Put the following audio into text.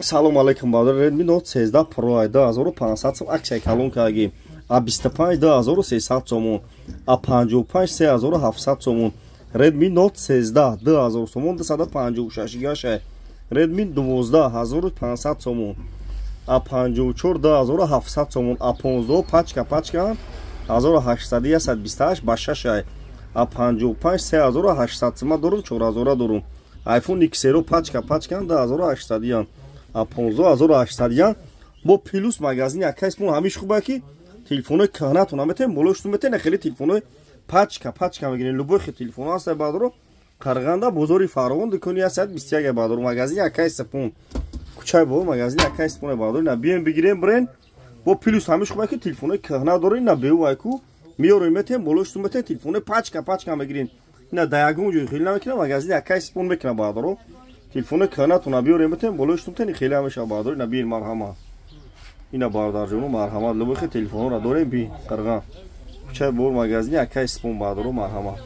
Салом алейкум, бародар. Redmi Note 13 Pro 2500 сом, аксияи калон кардаги. А 25 2300 сомон, А 55 3700 сомон. Redmi Note 13 2000 сомон, 256 гигашай. Redmi 12 1500 сомон, А 54 2700 сомон, А 15 пачка пачка 1800, 128 ба 6, А 55 3800 сима дорум, 4000 дорум. iPhone XR пачка пачка 2800 ян, А 15 1800 ян. Бо плюс магазини акайс мо ҳамиш хуба ки телефонои кӯҳнатон метем, болоштун метен, хеле телефонои пачка пачка мегирем. Любой хел телефон ҳаст, баъдро. Қарғанда, бозори Фаровон, дукони 121, баъдро, магазини акай Сапон, кӯчаи бо магазини акай Сапон, баъдро. На бием, бигирем, бирен. Бо плюс ҳамиш хуба ки телефонои кӯҳна дорем, на беу айку меорем, метем, болоштун метем, телефонои пачка пачка мегирем. Ина да ягон ҷой хеле намекунам, магазини акай Сапон мекунам, баъдро. Телефонои кӯҳнатона биёрем, метем, болоштун метем, хеле ҳамеша, баъдро. Ина биен, марҳамат. Ина, бародарҷону, марҳамат, любой хел телефонҳоро дорем. Би, Қирған, кӯчаи бор, магазини акай Сипон, баъдро, марҳамат.